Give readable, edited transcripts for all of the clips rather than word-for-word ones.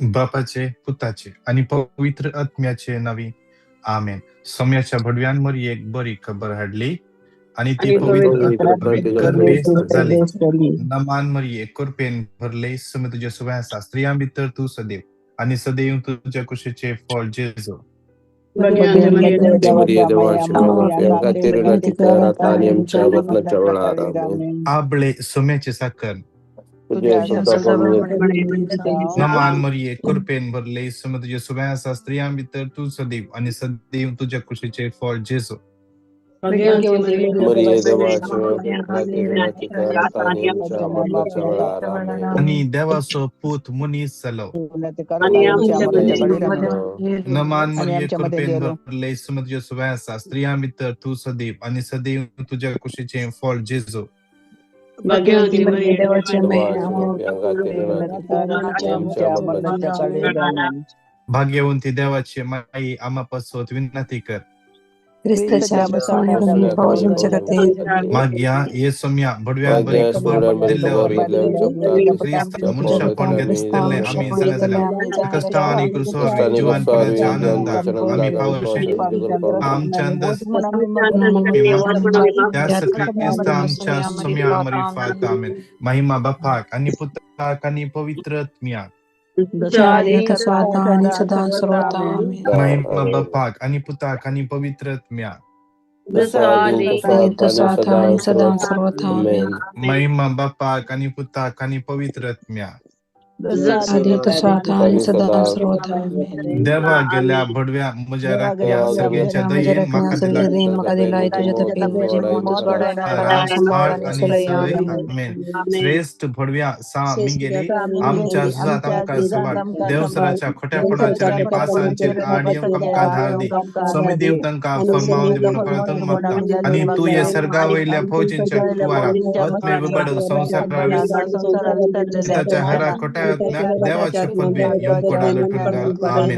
बापाचे, पुताचे आनी पवित्र आत्म्याचे नावी, आमेन. सोम्याच्या भडव्यान मरयेक बरी खबर हाडली आनी ती आणि पवित्र पवित्र आत्म्या गर्भेस्त जाली. नमान मरये, कृपेन भरले, सुमे तुज्या सुवे आसा, स्त्रियां भितर तूं सदैव आनी सदैव तुज्या कुशीचें फळ जेजू. मरिये देवाची माय, खातीर विनंती कर आता आणि आमच्या मरणाच्या वेळार. आमेन. आबळे सोम्याचे साकर. तुझे सुद्धा. नमान मरये, कृपेन भरले, सुमे तुज्या सुवे आसा, स्त्रियां भितर तूं सदैव आनी सदैव तुज्या कुशीचें फळ जेजू. मरिये देवाची माय, खातीर विनंती कर आता आणि आमच्या मरणाच्या वेळार. आमेन. आनी देवाचो पूत मनीस जालो. नमान मरये, कृपेन भरले, सुमे तुज्या सुवे आसा, स्त्रियां भितर तूं सदैव आनी सदैव तुज्या कुशीचें फळ जेजू. भाग्यवती मरिये देवाची माय, खातीर विनंती कर आणि आमच्या मरणाच्या वेळार. भाग्यवंती देवाची माई, आमा पासत विनंती कर. क्रिस्ताच्या आमच्या खातीर. मागया ये सोम्या भडव्यान बरी खबर दिल्ले वरवीं क्रिस्ता मनुष्यपण घेतिल्लें आमी जाणा जाल्या, कश्टां आनी क्रुसावरवीं जिवानपणाच्या आनंदाक आमी पावशी आमच्या अंदाज त्यास क्रिस्ता आमच्या सोम्या मरिफात. आमेन. महिमा बापाक आनी पुताक आनी पवित्र आत्म्याक. तसो आता आणि सदा सर्वथा. आमेन. महिमा बापाक आनी पुताक आनी पवित्र आत्म्याक. तसो आता आणि सदा सर्वथा. आमेन. महिमा बापाक आनी पुताक आनी पवित्र आत्म्याक. आदी तसो आता आणि सदा सर्वथा. आमेन. देवा गेल्या भडव्या म्हज्या राखण्या सगळ्यांच्या दयेन म्हाका दिला देन म्हाका दिलाय, तुज्या तपेन म्हजें मत उजवाडाय, म्हाका राज सांबाळ थाळ आनी आनी सलय. सलय. आमेन. आमेन. श्रेश्ठ भडव्या सा मिंगेली, आमच्या झुजात आमकां सांबाळ, देवसराच्या खोट्यापणाचेर आनी पासांचेर आड येवंक आमकां धार दी. स्वामी देव तांकां फर्मावन दी म्हणून प्रार्थना मागता आनी तूं हे सर्गा वयल्या फौजींच्या कुवारा आत्मे विबाडून संवसारा विस्ताच्या हरा खोट्या आत्म्याक देवाचे पदवीन येवंक कोडा लटून घाल.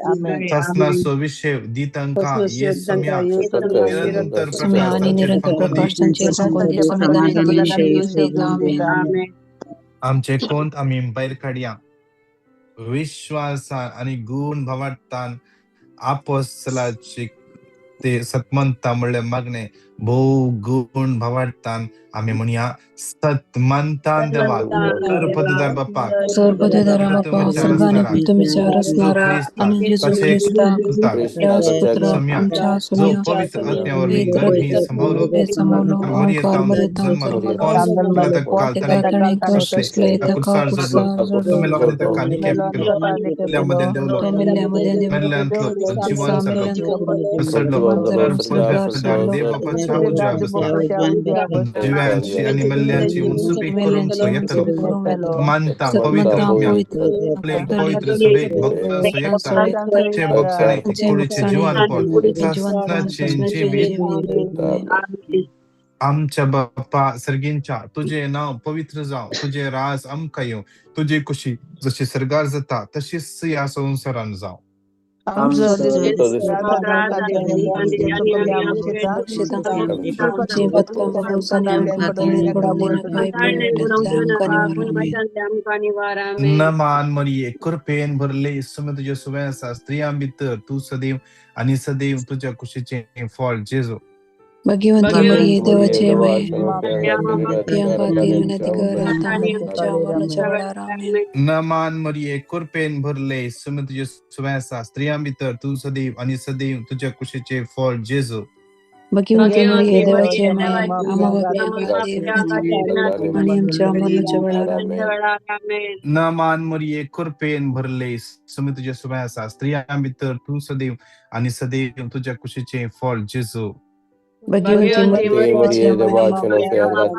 आमेन. सासनाचो विशय दी तांकां ये सोम्या, निरंतर सुम्या प्रकाश आणि तांचेर निरंतर फांकून दी. प्रकाश तांचेर फांकून दी, समाधानान देता. आमेन. आमचे कोंत आमी भायर काडया विश्वासान आनी गुण भावार्थान आपोसलाची ते सतमंता म्हणले मागणे भोव गुण भावार्थान आमी म्हणया, सतमंतान देवाक तर पददार बापाक, सर्वपदधरा बापा, सर्ग आणि पृथ्वीच्या रचणारा आणि जेजू ख्रिस्ता देवास पुत्र, आमच्या जो सुम्या, पवित्र आत्म्या वरवीं गर्भी संभवलो, संभवलो, मरियेतावन मरियेतावन जन्मलो, जन्मलो, पोन्स पिलाता काल ताका ताणें ताणें कश्ट सोंसले, सोंसले, ताका ताका कुर्सार जडलो, कुर्सार तो जडलो, मेलो आनी ताका निकेप केलो, मेल्ल्या मदें देंवलो, तो मेल्ल्या मदें देंवलो, मेल्ल्यांतलो जिवन जालो, पसरलो, मेल्ल्यांतलो तर पदव्यादार देव बापाच्या उजव्या बसला, जिव्यांची आनी मेल्ल्यांची उंचुपी करूंक तो येतलो. मानता पवित्र आत्म्याक, पवित्र सभेक, भक्तांचो एकचार, चे भोगसणे, कुडीचें जिवनपण, सासणाचें जिवीत. आमच्या बाप्पा सर्गींच्या, तुजें नांव पवित्र जावं, तुजें राज आमकां येवं, तुजी खुशी जशी सर्गार जाता तशीच ह्या संवसारान जावं. आमचे बदकां आमकां पडून दिनाकाय, पूण वाटेंतल्यान आमकां निवार. आमेन. नमान मरिये, कृपेन भरले, सुमे तुज्या सुवे आसा, स्त्रियां भितर तूं सदैव आनी सदैव तुज्या कुशीचें फळ जेजू. भाग्यवंती मरिये, देवाचे माये, पापयां खातीर विनंती कर आता आणि आमच्या मरणाच्या वेळार. आमेन. नमान मरिये, कृपेन भरले, सुमे तुज्या सुवे आसा, स्त्रियां भितर तूं सदैव आनी सदैव तुज्या कुशीचें फळ जेजू. भाग्यवंती मरिये, देवाचे माये, आम्हा पापयां खातीर विनंती कर आणि आमच्या मरणाच्या वेळार. आमेन. नमान मरिये, कृपेन भरले, सुमे तुज्या सुवे आसा, स्त्रियां भितर तूं सदैव आनी सदैव तुज्या कुशीचें फळ जेजू. भाग्यवंती मरिये, देवाचे माये,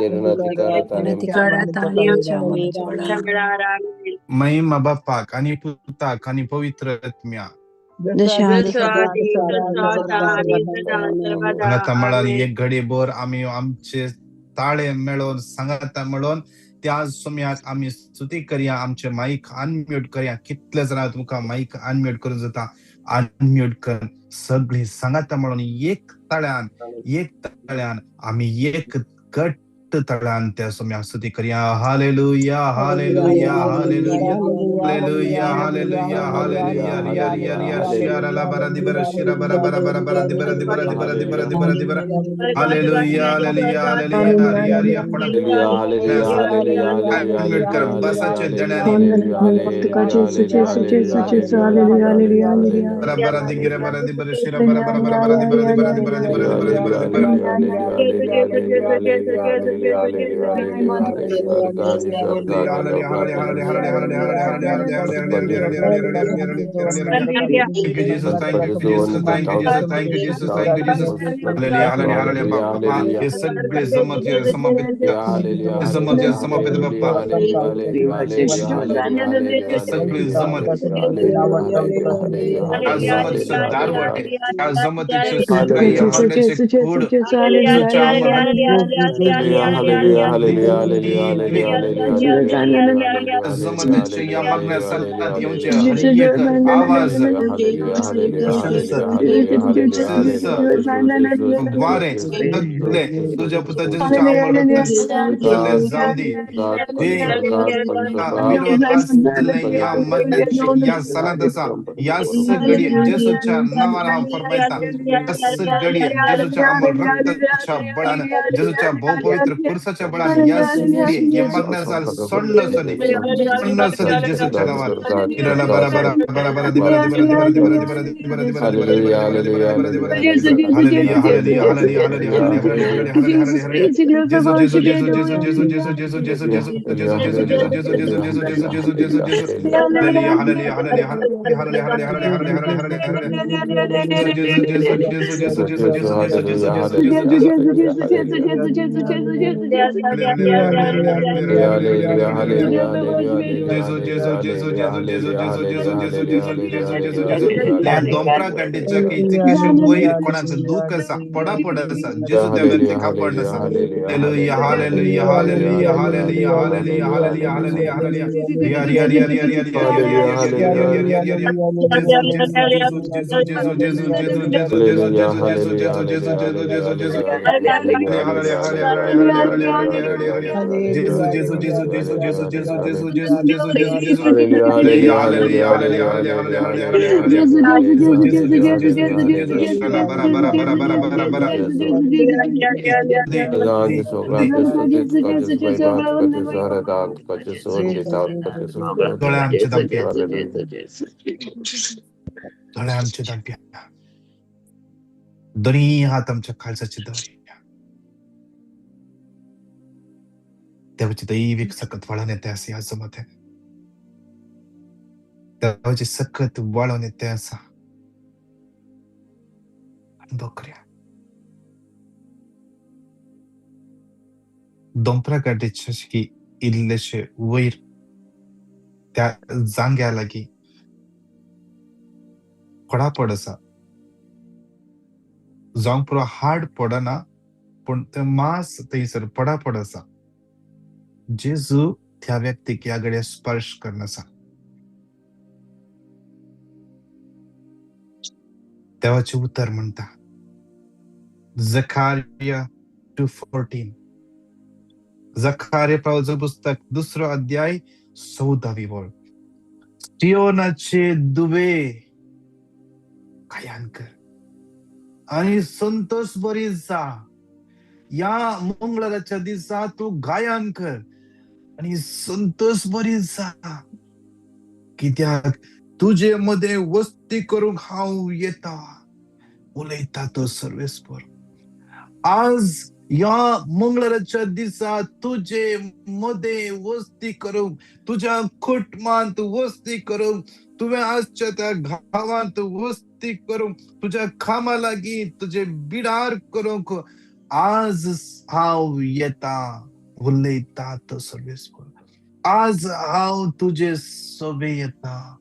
विनंती विनंती कर आता आणि आमच्या मरणाच्या वेळार. आमेन. महिमा बापाक आनी पुताक आनी पवित्र आत्म्याक. जशें आदी सांगाता म्हळ्यार एक घडी भर आमी आमचे ताळे मेळोवन सांगाता मेळोवन त्या सोम्याक आमी स्तुती करया. आमचे माईक अनम्यूट करया. कितले जाणां तुमकां माईक अनम्यूट करूंक जाता, अनम्यूट कर सगळीं सांगाता म्हणून एक ताळ्यान, एक ताळ्यान आमी एक घट्ट ताळ्यान त्या सोम्याक स्तुती करया. Hallelujah, hallelujah, hallelujah. Hallelujah, hallelujah, hallelujah, Riya Riya Riya शिरा ला बरा दि बरा शिरा बरा बरा बरा बरा दि बरा दि बरा दि बरा दि बरा दि बरा दि बरा। Hallelujah, hallelujah, hallelujah, Riya Riya. कोणाक अनम्यूट कर बसाचे देण्यानी बरा बरा दि गिरा बरा दि बरा शिरा बरा बरा बरा बरा दि बरा दि बरा दि बरा दि बरा दि बरा दि बरा दि बरा। Thank you, Jesus. Thank you, Jesus. Thank you, Jesus. Thank you, Jesus. Thank you, Jesus. Hallelujah, hallelujah, hallelujah. बाप्पा, हे सगळे जमत समर्पित, जमत समर्पित बाप्पा, हे सगळे जमत ह्या जमतीचं दारवट आहे, ह्या जमतीचे सुत्राई, हॉटेलचे कूड जेजूच्या जमतीचे या मागण्या सलात येऊनचे हर एक आवाज, प्रशंसा, वारे सगळे तुझ्या पुता जेजूच्या अमोल रक्तान सगळे जाऊ दे. जे विरोध असले या मगण्याची, या सलादाचा, या सगळी जेजूच्या नावानं हांव फरमायता, सगळी जेजूच्या अमोल रक्ताच्या बळान, जेजूच्या बहुपवित्र कुर्साच्या बळान या सगळी या मागण्या सोडणं सदे, सोडणं सदे जेजूच्या नावान. इराला बरा बरा बरा बरा दि बरा दि बरा दि बरा दि बरा दि बरा दि बरा दि बरा दि बरा दि बरा दि बरा दि बरा दि बरा दि। Hallelujah, hallelujah, hallelujah, hallelujah, hallelujah, hallelujah, hallelujah, hallelujah. जेजू जेजू जेजू जेजू जेजू जेजू जेजू जेजू जेजू जेजू जेजू जेजू जेजू जेजू जेजू जेजू जेजू जेजू जेजू। Hallelujah, hallelujah, hallelujah, hallelujah, hallelujah, hallelujah, hallelujah, hallelujah, hallelujah. जेजू जेजू जेजू जेजू जेजू जेजू जेजू जेजू जेजू जेजू जेजू। जेजू जेजू जेजू जेजू जेजू जेजू जेजू जेजू जेजू जेजू जेजू जेजू। त्या दोंपरा गांडीच्या की इतकेशे वयर कोणाचं दुःख आसा, पडापड आसा, जेजू त्या व्यक्तीक आपड आसा। Hallelujah, hallelujah, hallelujah, hallelujah, hallelujah, hallelujah, hallelujah, hallelujah. Riya Riya Riya Riya Riya Riya Riya Riya Riya Riya Riya Riya Riya. जेजू जेजू जेजू जेजू जेजू जेजू जेजू जेजू जेजू जेजू जेजू जेजू जेजू जेजू जेजू जेजू। Hallelujah, hallelujah, hallelujah, hallelujah, hallelujah, hallelujah. जेजू जेजू जेजू जेजू जेजू जेजू जेजू जेजू जेजू जेजू जेजू। Hallelujah, hallelujah, hallelujah, hallelujah, hallelujah, hallelujah, hallelujah. जेजू जेजू जेजू जेजू जेजू जेजू। शला बरा बरा बरा बरा बरा बरा दे दे दे। दोळे आमचे दांपया, दोळे आमचे दांपया, दोन्ही हात आमच्या काळजाचे दवरया. देवाची दैवीक सकत वाळोवन येते आसा ह्या जमते, देवाची सकत वाळोवन येते आसा. अनुभव करया. दोंपरा गाडीचे की इल्लेशे वयर त्या जांग्या लागीं पडापड आसा, जावंक पुरो हाड पडना, पूण तें मांस थंयसर पडापड आसा. जेजू त्या व्यक्तीक ह्या घडये स्पर्श करना आसा. देवाचें उतर म्हणटा, जखारिया 2:14, जखारिया प्रवाचाचें पुस्तक 2 अध्याय 14वी वळ. सियोनाचे दुवे गायन कर आणि संतोष बरी जा. या मंगळाराच्या दिसा तूं गायन कर आणि संतोष बरी जा, कित्याक तुजे मदें वस्ती करूंक हांव येता, उलयता तो सर्वेस्पर. आज ह्या मंगळाराच्या दिसा तुजे मदें वस्ती करूंक, तुज्या कुटुंबांत वस्ती करूंक, तुवें आसच्या त्या गांवांत वस्ती करूंक, तुज्या कामा लागीं तुजे बिडार करूंक आज हांव येता, उलयता तो सर्वेस्पर. आज हांव तुजे सोबे येता.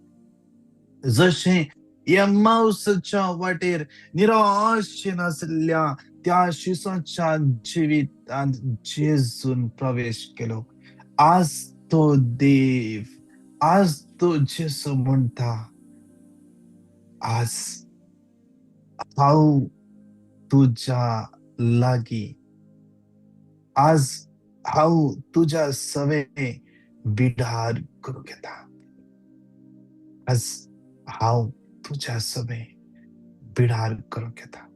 जशें एम्माउसाच्या वाटेर निराशेन आसल्या त्या शिसाच्या जिवितांत जेजून प्रवेश केलो, आज तो देव, आज तो जेजू म्हणटा, आज हांव तुज्या लागीं, आज हांव तुज्या सवे बिडार करूंक येता. आज हांव तुज्या समें बिडार करूंक येता.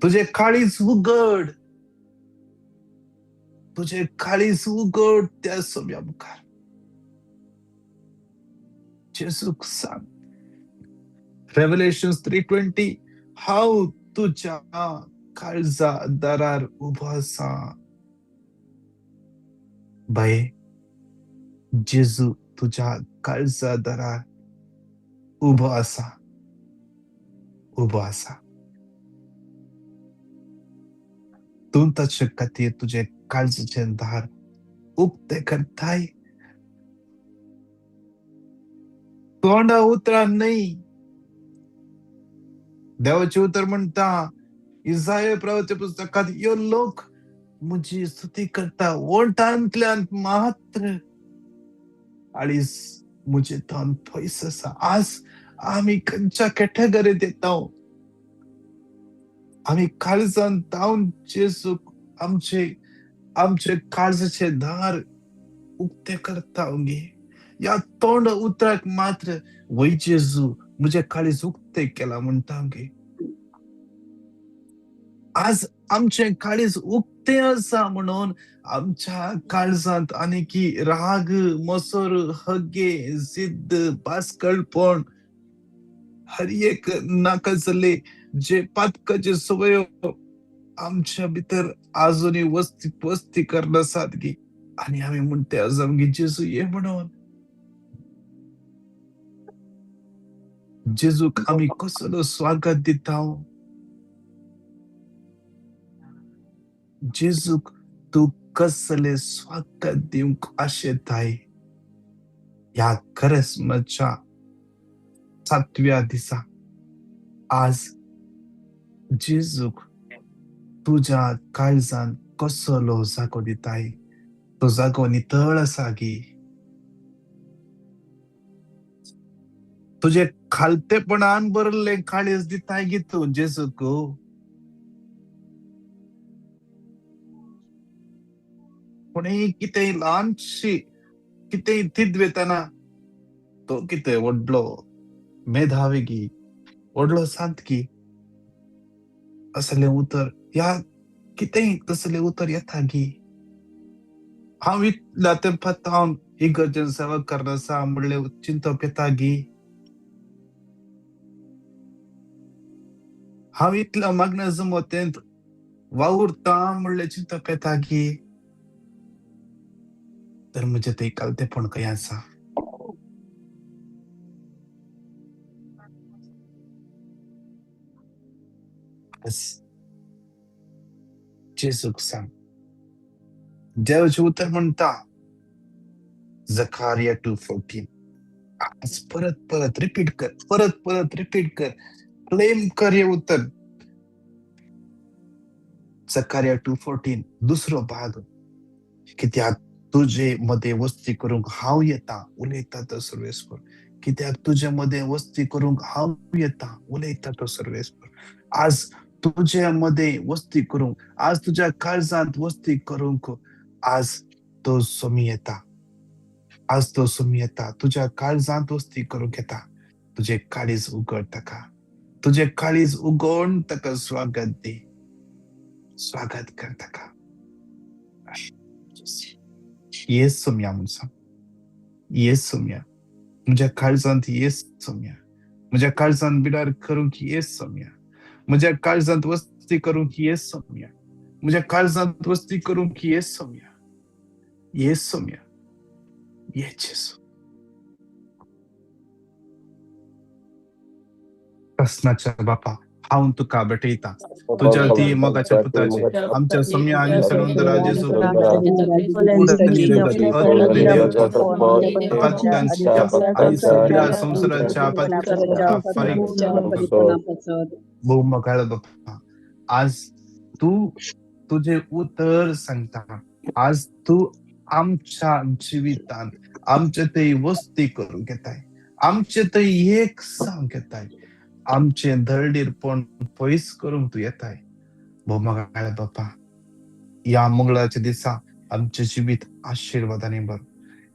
तुजें काळीज उगड, तुजें काळीज उगड त्या सोम्या मुखार. जेजूक सांग, रेवलेशन 3:20, हांव तुज्या काळजा दारार उबो आसा. बाये, जेजू तुज्या काळजा दारार उबो आसा, उबो आसा. तूं ताचे खातीर तुजें काळजाचें दार उक्तें करताय? तोंडा उतरां न्हय, देवाचें उतर म्हणटा इसाया प्रवाच्या पुस्तकांत, ह्यो लोक म्हजी स्तुती करता ओंठांतल्यान मात्र आनी म्हजें तोंड पयस आसा. आज आमी खंयच्या कॅटेगरींत येता? आमी काळजान तावन जेजूक आमचे आमचे काळजाचे दार उक्ते करता गे, या तोंड उतराक मात्र वय जेजू म्हजें काळीज उक्तें केलां म्हणटा गे? आज आमचें काळीज उक्तें आसा म्हणून आमच्या काळजांत आनीकी राग, मसर, हगे, जिद्द, बास्कळपण, हर एक नाका जाल्ले जे पातकाचे सवयो आमच्या भितर आजुनूय वस्ती वस्ती करन आसात गी. आनी आमी म्हणटा आज आमगे जेजू ये म्हणून. जेजूक आमी कसलो स्वागत दिता? जेजूक तूं कसलें स्वागत दिवंक आशेताय ह्या क्रिस्मसच्या सातव्या दिसा? आज जेजूक तुज्या काळजान कसलो जागो दिताय? तो जागो नितळ आसा गी? तुजें खालतेपणान भरिल्लें काळीज दिताय गी तूं जेजूक? कोणूय कितेंय ल्हानशी कितेंय तिदवेतना तो कितें व्हडलो मेधावी गी, व्हडलो सांत गी, असलें उतर ह्या कितेंय तसलें उतर येता गी? हांव इतल्या तेंपात हांव इगर्जेन सेवा करना आसा म्हणलें चिंतप येता गी? हांव इतल्या मागण्या जमोतेंत वावुरता म्हणलें चिंतप येता गी? तर म्हजें तें कालतेपण खंय आसा? आज जेजूक सांग. देवाचें उतर म्हणटा जकारिया 2:14. आज परत परत रिपीट कर, परत परत रिपीट कर, क्लेम कर हे उतर. जकारिया 2:14 दुसरो भाग, कित्याक तुजे मदें वस्ती करूंक हांव येता, उलयता तो सर्वेस्पर. कित्याक तुजे मदें वस्ती करूंक हांव येता, उलयता तो सर्वेस्पर. आज तुजे मदें वस्ती करूंक, आज तुज्या काळजांत वस्ती करूंक आज तो सोमी येता. आज तो सोमी येता, तुज्या काळजांत वस्ती करूंक येता. तुजें काळीज उगड ताका, तुजें काळीज उगोवन ताका स्वागत दी, स्वागत कर ताका. ये सोम्या म्हूण सांग, ये सोम्या म्हज्या काळजांत, ये सोम्या म्हज्या काळजांत बिडार करूंक, ये सोम्या म्हज्या काळजांत वस्ती करूंक, ये सोम्या म्हज्या काळजांत वस्ती करूंक, ये सोम्या, ये सोम्या, ये जेजू. प्रस्नाच्या बापा, हांव तुका भेटयता तुज्या ती मोगाच्या पुताचे, आमच्या सोम्या आनी सलवंतरा जेजू आनी सगळ्या संवसाराच्या पातकांच्या फारीक. भोव मोगाळ बापा, आज तूं तुजें उतर सांगता. आज तूं आमच्या जिवितांत आमचे थंय वस्ती करूंक येताय, आमचे थंय एक जावंक येताय, आमचें दळडीरपण पयस करूंक तूं येताय. भोव मोगाळ बापा, ह्या मंगळाच्या दिसा आमचें जिवीत आशिर्वादांनी भर,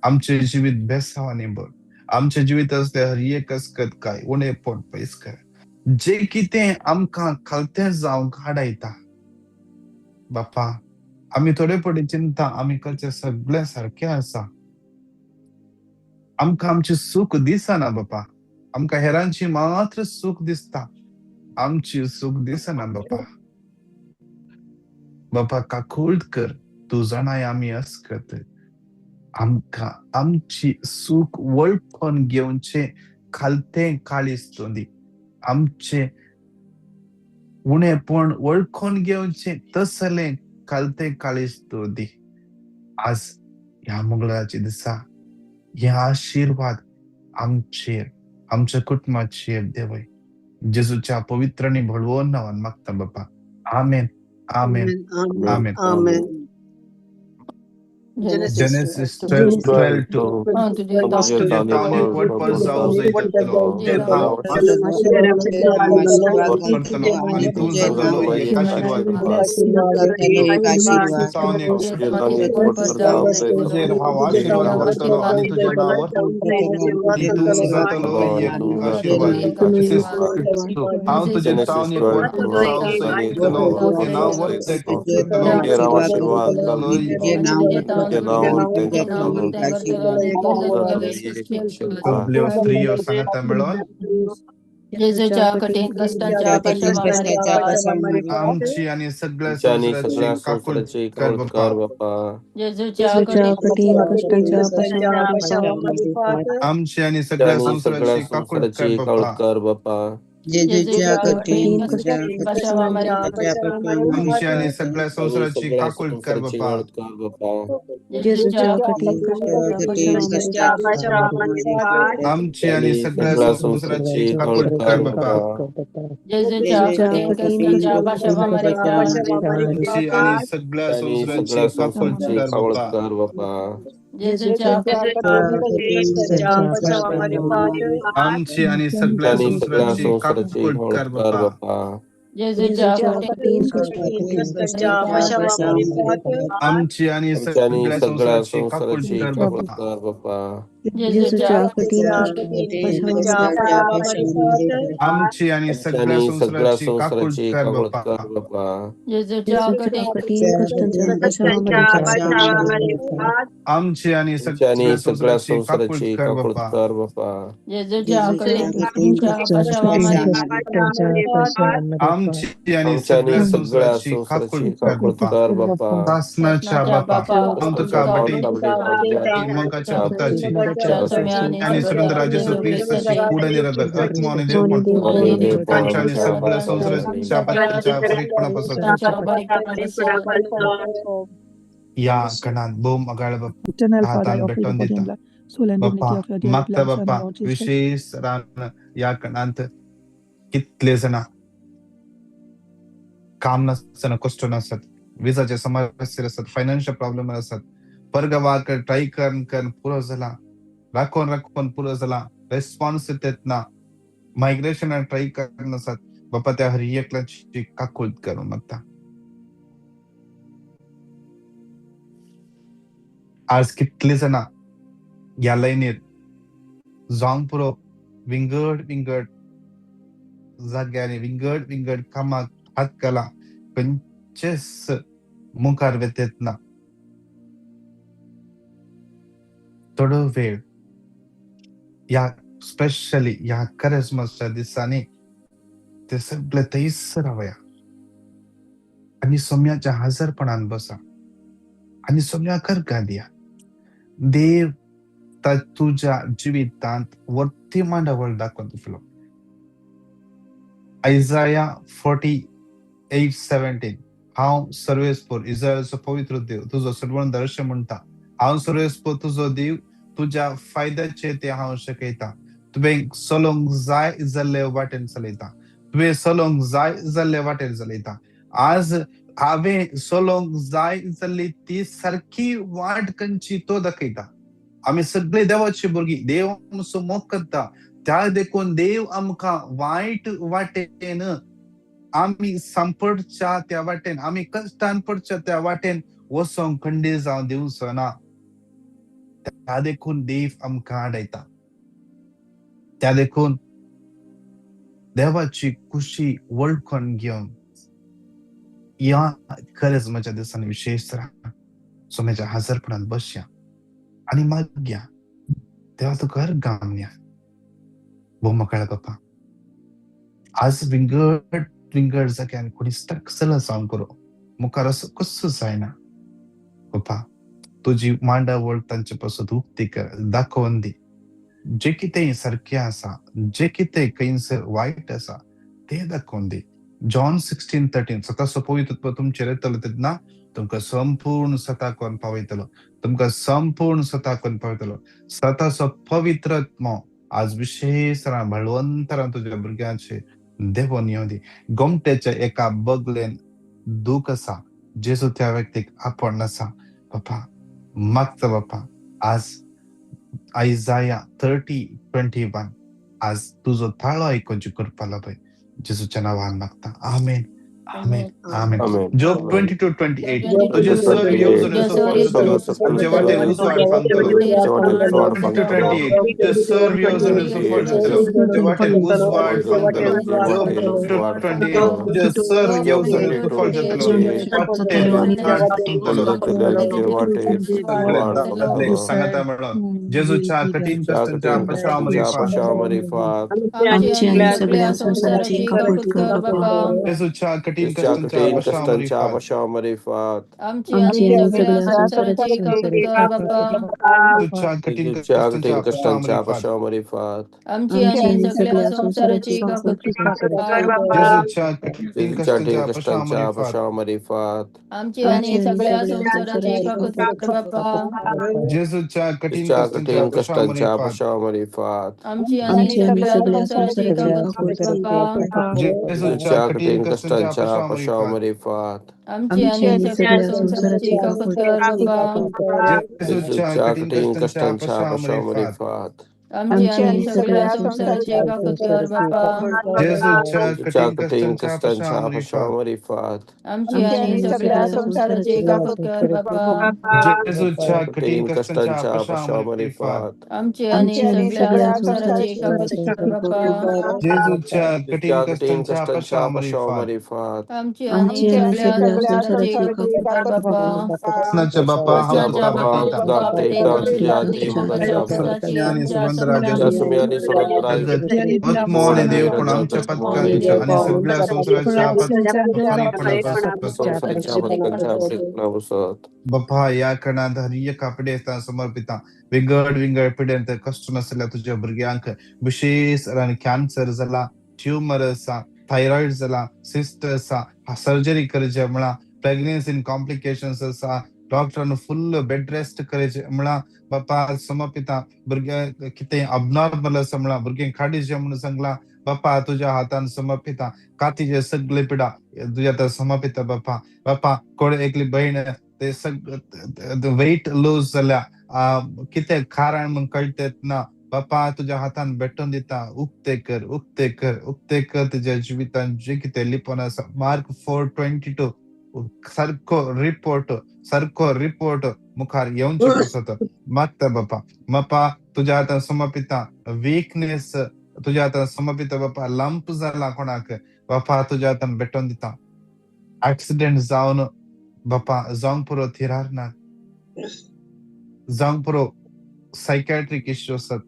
आमचें जिवीत बेसावांनी भर, आमच्या जिवीत असले हर एक अस्कत काय उणेपण पयस कर, जे कितें आमकां खालतें जावंक हाडयता. बापा, आमी थोडे पडे चिंता आमी करचें सगळें सारकें आसा. आमकां आमचें सूख दिसना बापा, आमकां हेरांची मात्र सूख दिसता, आमची सूख दिसना बापा. बापा काकूळट कर, तूं जाणाय आमी अस्कत आमकां आमची सूख वळखून घेवचें खालतें काळीज तूं दी, आमचें उणेपण वळखून घेवचें तसलें खालतें काळीज तूं दी. आज ह्या मंगळाच्या दिसा हे आशिर्वाद आमचेर, आमच्या कुटुंबाचेर देवय. जेजूच्या पवित्र आनी बळवंत नांवान मागता बापा, आमेन, आमेन, आमेन. आमेन. Genesis 12:2. तुजें तावन एक व्हडपण जावं जयतलो, तुजें हांव आशिर्वाद करतलो आनी तूं जातलो एक आशिर्वाद. तावन एक तुजेर हांव आशिर्वाद करतलो आनी तुजें नांव तूं जातलो एक आशिर्वाद. हांव तुजें तावन एक व्हडपण जावं जयतलो, तुजें नांव व्हडलें करतलो. सगल्यो स्त्रियो सांगाता मेळोन जेजूच्या कठीण कष्टांच्या पाशावामारी आमची आनी सगळ्या संवसाराची काकूळ कर बापा. जेजूच्या कठीण कष्टांच्या पाशावामारी आमची आनी सगळ्या संवसाराची काकूळ कर बापा. जेजूच्या कठीण कष्टांच्या पाशावामारी आमची आनी सगळ्या संवसाराची काकूळ कर बापा. जेजूच्या कठीण कष्टांच्या पाशावामारी आमची आनी सगळ्या संवसाराची काकूळ कर बापा. जेजूच्या कठीण कष्टांच्या पाशावामारी आमची आनी सगळ्या संवसाराची काकूळ कर बापा. जेजूच्या आमची आनी सगळ्या संवसाराची काकूळ कर बापा. जेजूच्या कठीण आमची आनी सगळ्या संवसाराची काकूळ कर बापा. जेजूच्या कठीण आमची आनी सगळ्या संवसाराची काकूळ कर बापा. जेजूच्या कठीण आमची आनी सगळ्या संवसाराची काकूळ कर बापा. जेजूच्या कठीण आमची आनी सगळ्या संवसाराची काकूळ कर बापा. सासनाच्या बापा, हांव तुका बटी मोगाच्या पुताची आनी सुरेंद्र जेजू क्रिस्ताची कूड आनी रगत, आत्मो आनी देवपण तांच्या आनी सगळ्या संवसाराच्या पात्राच्या फरीकपणा पासत ह्या कणांत भोव आगाळ Eternal Father, हातान I offer भेटोवन the body दिता and blood, soul and बापा. divinity of your dear मागता beloved Son, बापा, Lord Jesus Christ. विशेश रान ह्या कणांत कितले जाणां काम नासतना कश्ट नासत, विजाचे समस्या आसत, फायनान्शियल प्रॉब्लेम आसत, परगावाक ट्राय करून करून पुरो जाला, राखोन राखोन पुरो जाला, रेस्पॉन्स येत ना, मायग्रेशन ट्राय करून आसात बापा. त्या हर एकल्याची काकूळ करूं मागता. आज कितले जाणां ह्या लायनीर जावंक पुरो विंगड विंगड जाग्यांनी विंगड विंगड कामाक हात घाला, खंयचेच मुखार वेतेत ना. थोडो वेळ ह्या स्पेशली ह्या क्रिसमसच्या दिसांनी ते सगळे थंयसर रावया आनी सोम्याच्या हजरपणान बसा आनी सोम्या करगा दिया. देव तुज्या जिवितांत वर्ती मांडावळ दाखोवन दितलो. आयजाया 48:17, हांव सर्वेस्पोर इस्रायलचो पवित्र देव तुजो सर्वंत अशें म्हणटा, हांव सर्वेस्पोर तुजो देव, तुज्या फायद्याचे ते हांव शकयता. तुवें चलोवंक जाय जाल्ले वाटेन चलयता, तुवें चलोवंक जाय जाल्ले वाटेन चलयता. आज हांवें चलोवंक जाय जाल्ली ती सारकी वाट खंयची तो दाखयता. आमी सगळे देवाची भुरगीं, देव आमचो मोग करता, त्या देखून देव आमकां वायट वाटेन आमी सांपडच्या त्या वाटेन, आमी कश्टान पडच्या त्या वाटेन वचोंक खंडीत जावन दिवचो ना. त्या देखून देव आमकां आडयता. त्या देखून देवाची खुशी वळखून घेवन ह्या खरेंच म्हज्या दिसांनी विशेश सोम्याच्या हजरपणान बसया आनी मागया देवा तुका गामया. भोव मोकळ्या बापा, आज विंगड विंगड जाग्यान कोणी स्टक जाला जावंक करो मुखार असो कसो जायना बापा, तुजी मांडावळ तांचे पासून उक्ती कर, दाखोवन दी जे कितें सारकें आसा, जे कितें खंयसर वायट आसा तें दाखोवन दी. जॉन 16:13 स्वता सोंपयत तुमचेर येतलो तेन्ना तुमकां संपूर्ण सता कोन पावयतलो, तुमकां संपूर्ण सता कोन पावयतलो. स्वताचो पवित्र आत्मो आज विशेश बळवंतरान तुज्या भुरग्यांचे देवोन येवं दी. गोमटेच्या एका बगलेन दूख आसा, जेजू त्या व्यक्तीक आपण आसा बापा, मागता बापा आज आयजाया 30:21 आज तुजो ताळो आयकुची कृपा लाभय, जेजूच्या नांवान मागता, आमेन आमेन आमेन. जोब 22:28 तुझे सर येवजणे सफळ जातलो, तुजे वाटेर उजवाड फांकतलो. 22:28 तुझे सर येवजणे सफळ जातलो, तुजे वाटेर उजवाड फांकतलो. जोब 22:28 तुझे सर येवजणे सफळ जातलो, वाटेर उजवाड फांकतलो. सगळे दादले सांगता म्हणून जेजूच्या कठीण कष्टांच्या पशामरिफात, आमची आणि सगळ्या संसाराची काकूट कर बाबा. जेजूच्या कठीण कष्टांच्या पशामरिफात, आमची आणि सगळ्या संसाराची काकूट कर बाबा. जेजूच्या कठीण कष्टांच्या पशामरिफात, आमची आणि सगळ्या संसाराची काकूट कर बाबा. जेजूच्या कठीण कष्टांच्या पशामरिफात, आमची आणि सगळ्या संसाराची काकूट कर बाबा. जेजूच्या कठीण कष्टांच्या पशामरिफात, आमची आणि सगळ्या संसाराची काकूट कर बाबा. जेजूच्या कठीण कष्टांच्या पशामरिफात, आमची आणि सगळ्या संसाराची काकूट कर बाबा. जेजूच्या कठीण कष्टांच्या पशामरिफात, आमची आणि सगळ्या संसाराची काकूट कर बाबा. जेजूच्या कठीण कष्टांच्या पशामरिफात, आमची आणि सगळ्या संसाराची काकूट कर बाबा. जेजूच्या कठीण कष्टांच्या पशामरिफात, आमची आणि सगळ्या संसाराची काकूट कर बाबा. जेजूच्या कठीण कष्टांच्या पशामरिफात, आमची आणि सगळ्या संसाराची काकूट कर बाबा. कृष्णाच्या बापा हांव तुका भेटता. देव आमच्या पथकांच्या आणि सगळ्या संसाराच्या बापा, या करणात हर एका पिडेस्तां समर्पिता, विंगड विंगड पिडेंत कश्ट नासल्या तुज्या भुरग्यांक, विशेष कॅन्सर जाला, ट्युमर आसा, थायरॉइड जाला, सिस्ट आसा, सर्जरी करचे म्हणा, प्रेग्नन्सी कॉम्प्लिकेशन्स आसा, डॉक्टरान फुल बेड रेस्ट करायचे म्हणा बापा समर्पिता. भुरग्या कितें अबनॉर्मल आसा म्हणा, भुरगें काडीचें म्हणून सांगला बापा, तुज्या हातान समर्पिता. कातीचे सगळे पिडा तुज्या हातान समर्पिता बापा. बापा कोण एकली बहीण ते वेट लूज जाल्या, कितें कारण म्हूण कळटेत ना बापा, तुज्या हातान भेटून दिता. उक्ते कर, उक्ते कर, उक्ते कर तुज्या जिवितान जे कितें लिपोन आसा. मार्क 4:22 सारको रिपोर्ट, सारको रिपोर्ट मुखार येवचे पसत मागता बापा. बापा तुज्या हातान समर्पिता. वीकनेस तुज्या हातान समर्पिता बापा. लंप जाला कोणाक बापा, तुज्या हातान भेटोवन दिता. एक्सिडेंट जावन बापा जावंक पुरो थिरार ना, जावंक पुरो सायकॅट्रीक इश्यू आसात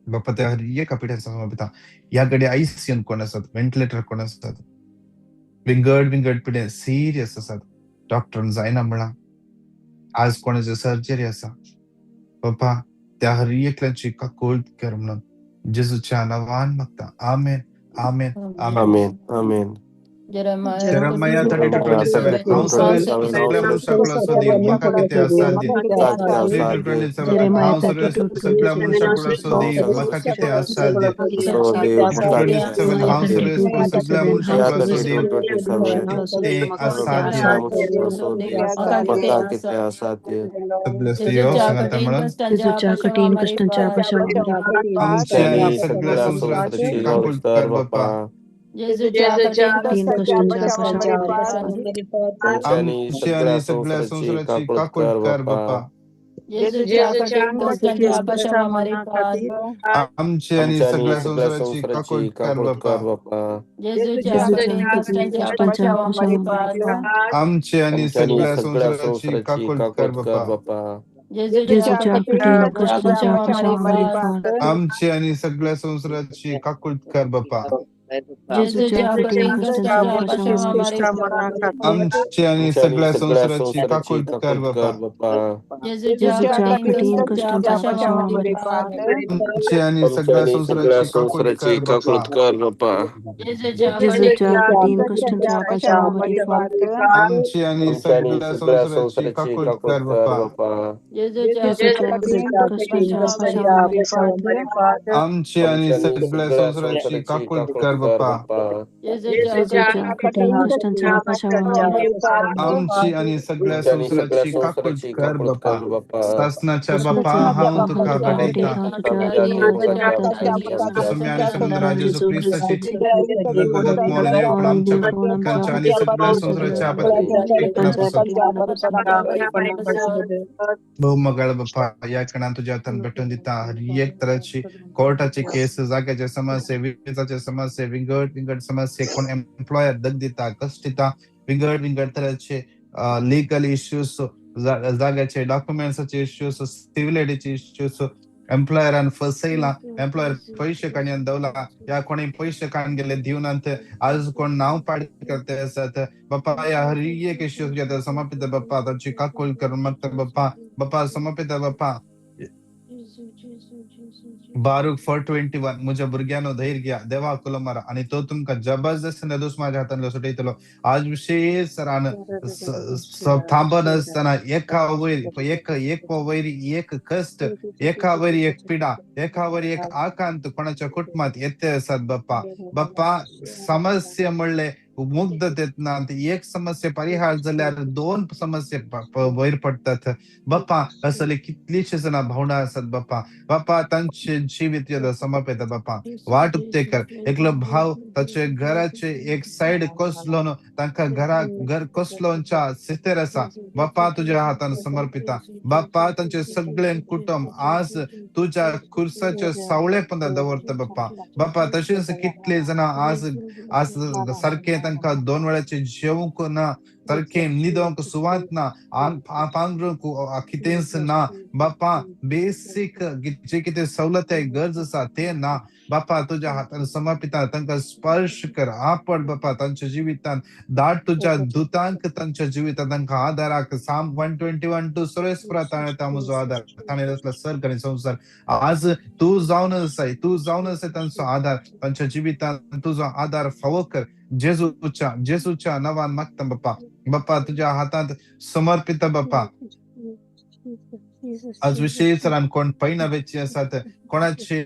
बापा, त्या हर एका पिड्यान समर्पिता. ह्या घडये आयसीयून कोण आसात, व्हेंटिलेटर कोण आसात, विंगड विंगड पिडे सिरियस आसात, डॉक्टरान जायना म्हणा, आज कोणाची सर्जरी आसा बापा, त्या हर एकल्याची काकूळ कर म्हणून जेजूच्या नांवान मागता, आमेन आमेन आमेन आमेन. Jeremiah 32:27 हांव सगळ्या मनशाक असो दी म्हाका कितें असाध्य. 32:27 हांव सगळ्या मनशाक असो दी म्हाका कितें असाध्य. 32:27 हांव सगळ्या मनशाक असो दी कितें असाध्य. सांगता म्हणून जेजूच्या कठीण कष्टांच्या आमच्या आणि सगळ्या संसाराची काकूट कर बापा. कठीण कष्टांच्या आमची आणि सगळ्या संसाराची काकूट कर बापा. जेजूच्या कठीण कश्टांच्या बचावा खातीर आमची आनी आमच्या आणि सगळ्या सगळ्या संवसाराची संवसाराची काकूट कर काकळूत बाप्पा. कर बाप्पा. जेजूच्या जेजूच्या कठीण कठीण कश्टांच्या कश्टांच्या बचावा बचावा मारिफात आमची आणि आमच्या आणि सगळ्या सगळ्या संवसाराची संवसाराची काकूट कर काकळूत कर बाप्पा. बाप्पा. जेजूच्या जेजूच्या कठीण कठीण कश्टांच्या कश्टांच्या बचावा बचावा मारिफात मारिफात आमची आणि सगळ्या संवसाराची काकूट कर बाप्पा. जेजूच्या जेजूच्या कठीण कठीण कश्टांच्या कश्टांच्या बचावा बचावा मारिफात मारिफात आमची आणि आमच्या आणि सगळ्या सगळ्या संवसाराची संवसाराची काकूट कर काकूत बाप्पा. कर बाप्पा. जेजूच्या जेजूच्या कठीण कठीण कश्टांच्या कश्टांच्या बचावा बचावा मारिफात मारिफात आमची आणि आमच्या सगळ्या आणि सगळ्या संवसाराची काकूट संवसाराची कर बाप्पा. काकळूत कर बाप्पा. जेजूच्या जेजूच्या कठीण कठीण कश्टांच्या बचावा मारिफात आमची आणि आमच्या आणि सगळ्या सगळ्या संवसाराची संवसाराची काकूट काकळूत कर कर बाप्पा. बाप्पा. जेजूच्या जेजूच्या कठीण कठीण कश्टांच्या कश्टांच्या बचावा बचावा मारिफात मारिफात आमची आणि आमच्या आणि सगळ्या सगळ्या संवसाराची संवसाराची काकूट काकळूत कर कर बाप्पा. बाप्पा. जेजूच्या कठीण कश्टांच्या बचावा मारिफात आमची आणि सगळ्या आमच्या आणि सगळ्या संवसाराची काकूट संवसाराची कर काकळूत बाप्पा. कर बाप्पा. सासनाच्या बाप्पा कृष्णाच्या हांव बाप्पा तुका हांव तुका भेटयता. भेटयता तुज्या आमच्या अधीन देवळाच्या आमच्या सौम्य आणि आमच्या समुद्र जेजू जेजू ख्रिस्ताची ख्रिस्ताची दत्त देवपण आमच्या देवपण आमच्या पटकांच्या आणि सगळ्या संवसाराच्या बहुमगाळ बाप्पा, या क्षणात तुझ्या हातान भेटून दिता. हर एक तराची कोर्टाचे केस, जाग्याचे समस्ये, विजाचे समस्ये, विंगड विंगड समस्ये, कोण एम्प्लॉयर दग दिता, कश्ट दिता, विंगड विंगड तराचे लिगल इश्यूज, जाग्याचे डॉक्युमेंट्साचे इश्यूज, सिव्हिल आयडीचे इश्यूज, एम्प्लॉयरान फसयला, एम्प्लॉयर पयशे काडून दवला, या कोणी पयशे काडून गेले दिवनात, आज कोण नांव पाड करते आसात बाप्पा. ह्या हर एक इश्यू तुज्या समर्पित बाप्पा. तांची काकूल करून मागता बाप्पा. बाप्पा समर्पित बाप्पा. बारूक 4:21, म्हज्या भुरग्यांनो धैर्य घ्या, देवा कुलमारा आणि तो तुमकां जबरदस्त दुस्माच्या हातांतलो सुटयतलो. आज विशेष सरान थांबनासतना एका वयर एक, एक वयर एक कश्ट, एका वयर एक पिडा, एका वयर एक आकांत कोणाच्या कुटुंबात येते आसात बाप्पा. बाप्पा, समस्या म्हणले मुग्धतेत ना, एक समस्या परिहार जाल्यार दोन समस्या वयर पडटात बाप्पा. असले कितलीशी जाणां भावंडां आसात बाप्पा. बाप्पा, तांचे जिवीत समर्पित बाप्पा. वाट उक्ते कर. एकलो भाव ताचे घराचे एक सायड कसलो न्हू, तांकां घरा घर कसलोच्या सितेर आसा बाप्पा. तुज्या हातान समर्पिता बाप्पा. तांचे सगळे कुटुंब आज तुज्या खुर्साच्या सावळे पंदा दवरता बाप्पा. बाप्पा, तशेंच कितले जाणां आज आज सारखे तांकां दोन वेळाचे जेवंक ना, सारखे न्हिदोंक सुवात ना, पांगरूंक कितेंच ना बाप्पा. बेसीक जे कितें सवलत गरज आसा ते ना बाप्पा. तुज्या हातान समर्पिता. तांकां स्पर्श कर, आपड बाप्पा तांच्या जिवितान. धाड तुज्या दुतांक तांच्या जिवितान तांकां आदाराक. साम 121:2, सुरेस्परा ताणें म्हजो आदार, ताणें रचला सर्ग आनी संवसार. आज तूं जावन आसाय, तूं जावन आसाय तांचो आदार. तांच्या जिवितान तुजो आदार फावो कर. जेजूच्या जेजूच्या नांवान मागता बाप्पा. बाप्पा, तुज्या हातांत समर्पित बाप्पा. आज विशेष कोण पैना वेची आसात, कोणाचे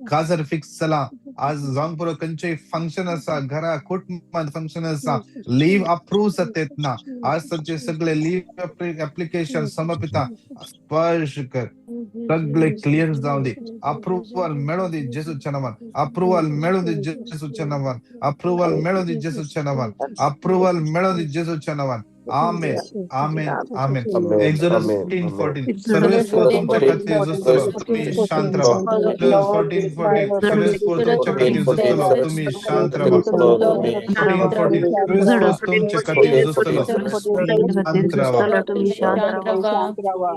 काजर फिक्स जाला, आज जावंक पुरो खंयचेय फंक्शन आसा, घरा कुटुंबात फंक्शन आसा, लीव अप्रूव जातेत ना, आज तांचे सगळे लीव एप्लिकेशन समर्पिता. स्पर्श कर, सगळे क्लियर जावं दी, अप्रुव्हल मेळों दी जेजूच्या नांवान. अप्रुव्हल मेळों दी जेजूच्या नांवान. अप्रुव्हल मेळों दी जेजूच्या नांवान. अप्रुव्हल मेळों दी जेजूच्या नांवान. आमेन, आमेन, आमेन. एक्झोडस 14:14, सर्वेस्पर तुमच्या खातीर झुजतलो, तुम्ही शांत राहा. 14:14, सर्वेस्पर तुमच्या खातीर झुजतलो, तुम्ही शांत राहा. 14:14, सर्वेस्पर तुमच्या खातीर झुजतलो, शांत राहा. तुम्ही शांत राहा.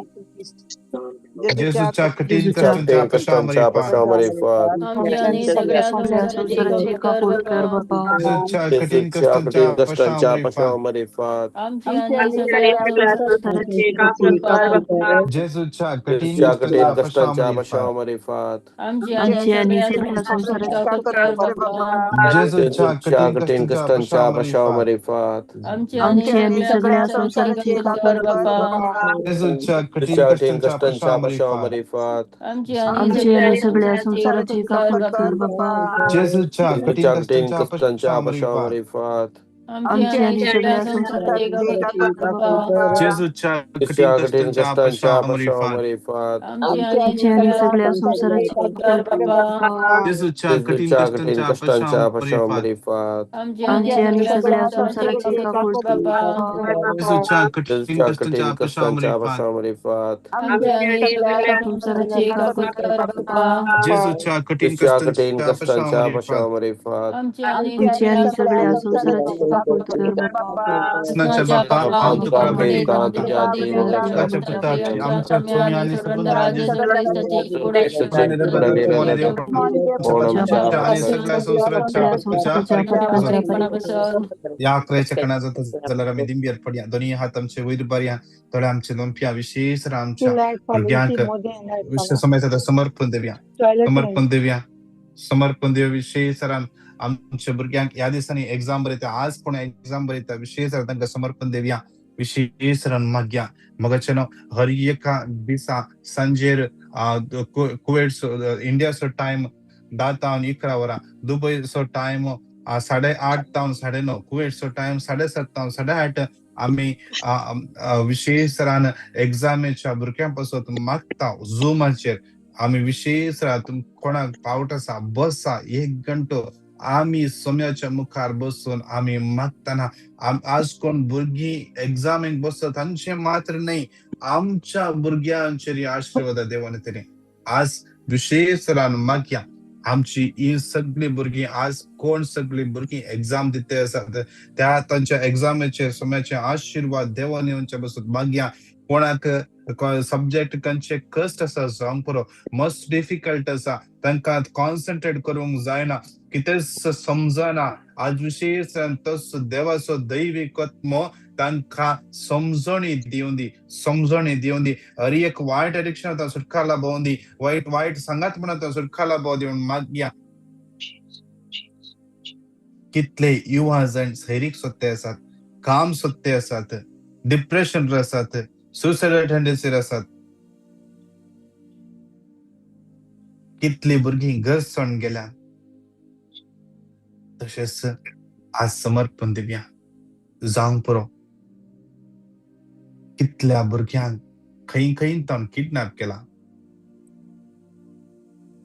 जेजूच्या कठीण कष्टांच्या कष्टांच्या पशामरिफात पशामरिफात आमच्या आणि सगळ्या सगळ्या संसाराची संसाराची काकूट काकूट कर कर बाप्पा. बाप्पा. जेजूच्या कठीण जेजूच्या कष्टांच्या कठीण कष्टांच्या पशामरिफात पशामरिफात आमची आणि सगळ्या संसाराची संसाराची काकूट काकूट कर कर बाप्पा. जेजूच्या कठीण जेजूच्या कठीण कष्टांच्या कष्टांच्या पशामरिफात पशामरिफात आमची आणि आमची आणि सगळ्या सगळ्या संसाराची संसाराची काकूट कर बाप्पा. जेजूच्या जेजूच्या कठीण कठीण कष्टांच्या कष्टांच्या पशामरिफात पशामरिफात आमची आणि आमची आणि सगळ्या सगळ्या संसाराची संसाराची काकूट काकूट कर कर बाप्पा. बाप्पा. जेजूच्या कठीण जेजूच्या कठीण कष्टांच्या कष्टांच्या पशामरिफात पशामरिफात आमची आणि आमची सगळ्या आणि सगळ्या संसाराची संसाराची काकूट कर काकूट कर बाप्पा. बाप्पा. जेजूच्या कठीण जेजूच्या कठीण कष्टांच्या कष्टांच्या पशामरिफात पशामरिफात आमची आणि सगळ्या संसाराची एकाकुलती कर बाप्पा. जेजूच्या कठीण जेजूच्या कठीण कष्टांच्या कष्टांच्या पाशांवर पाशांवर आमची आणि सगळ्या संसाराची एकाकुलती कर बाप्पा. जेजूच्या कठीण जेजूच्या कठीण कष्टांच्या कष्टांच्या पाशांवर पाशांवर आमची आणि सगळ्या संसाराची एकाकुलती कर बाप्पा. जेजूच्या कठीण जेजूच्या कष्टांच्या कठीण कष्टांच्या पाशांवर पाशांवर आमची आणि सगळ्या संसाराची एकाकुलती कर बाप्पा. जेजूच्या कठीण जेजूच्या कठीण कष्टांच्या कष्टांच्या पाशांवर पाशांवर आमची आणि सगळ्या संसाराची एकाकुलती कर बाप्पा. कृष्णाच्या बापा हांव तुका भेटता भेटता तुझ्या तुझ्या पुताची आमच्या स्वामी आणि सबंध आणि सगळ्या संसाराच्या या अकराच्या कणाचा जाल्यार आमी दिंबी अर्पणया दोन्ही हात आमचे वयर बारया थोडे आमचे नोंपया विशेष आमच्या भुरग्यांक समयचा समर्पण देवया समर्पण देवया समर्पण देव विशेष आमच्या भुरग्यांक ह्या दिसांनी एग्जाम बरयता आज कोण एग्जाम बरयता विशेष तांकां समर्पण देवया विशेष मागया मगाचे न्हू हर एका दिसा सांजेर कुवेट इंडियाचो टायम 10 तावन 11 वरां, दुबयचो टायम 8:30 तावन 9:30, कुवेटचो टायम 7:30 तावन 8:30 आमी विशेष तरान एग्जामेच्या भुरग्यां पासत मागता झुमाचेर आमी विशेष कोणाक पावट आसा बसा एक घंटो आमी सोम्याच्या मुखार बसून आमी मागतना आज कोण भुरगीं एग्जामीक बसत तांचे मात्र न्हय आमच्या भुरग्यांचेर आशिर्वाद देवान तरी आज विशेष तरान मागया आमची ही सगळी भुरगीं आज कोण सगळी भुरगीं एग्जाम दिते आसात त्या तांच्या एग्जामेचेर सोम्याचे आशिर्वाद देवान येवच्या बसून मागया कोणाक सब्जेक्ट खंयचे कश्ट आसा जावंक पुरो मोस्ट डिफिकल्ट आसा तांकां कॉन्सन्ट्रेट करूंक जायना कितेंच समजना आज विशेष तस देवाचो दैवीक आत्मो तांकां समजणी दिवंदी समजणी दिवंदी हर एक वायट एडिक्शन सुटका लाभोवंदी वायट वायट सांगात म्हणून सुटका लाभोवंदी म्हूण मागया. कितले युवा जण सैरीक सोदते आसात काम सोदते आसात डिप्रेशन आसात सुसायडल टेंडन्सीर आसात कितली भुरगीं घर सोडून गेल्या तशेंच आज समर्पण दिवया जावंक पुरो कितल्या भुरग्यांक खंय खंय तावन किडनॅप केला